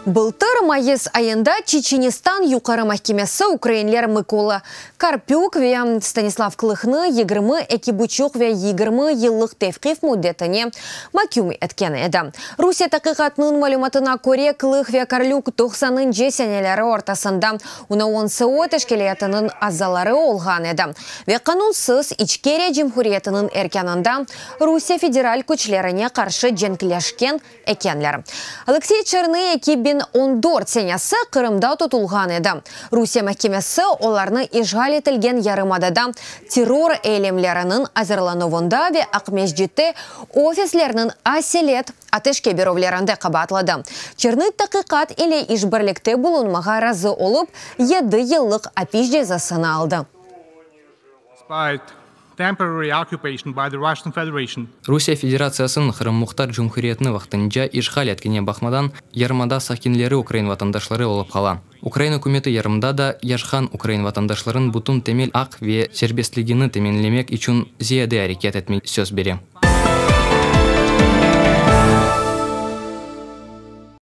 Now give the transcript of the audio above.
Bıltır mayıs ayında Çeçenistan Yuqarı mahkemesi ukrainler Mıkola Karpük ve Stanislav Klıhnı 22 buçuq ve 20 yıllıq tevqif müddetine maküm etken edi. Rusiye taqiqatınıñ malümatına köre, Klıh ve Karlük 90-ncı seneleri ortasında UNO-NSO teşkilâtınıñ azaları olğan edi ve qanunsız İçkeriya Cumhuriyetiniñ erkânında Rusiye federal küçlerine qarşı cenkleşken ekenler. Aleksey Çernıy 2014 senesi Qırımda tutulğan edi. Rusiye mahkemesi olarnı işğal etilgen yarımadada terror eylemleriniñ azırlanuvında ve Aqmescitte ofislerniñ aselet ateşke berüvlerinde qabaatladı. Çernıy taqiqat ile işbirlikte bulunmağa razı olıp, 7 yıllıq apis cezasını aldı. Despite temporary occupation by the Russian Federation, Rusiye Federatsiyasınıñ Qırım Muhtar Cumhuriyetini vaqtınca işğal etkenine baqmadan, yarımada sakinleri ukrain vatandaşları olıp qala. Ukraina ükümeti yarımadada yaşağan ukrain vatandaşlarınıñ bütün temel aq ve serbestligini teminlemek içün ziyade areket etmege söz bere.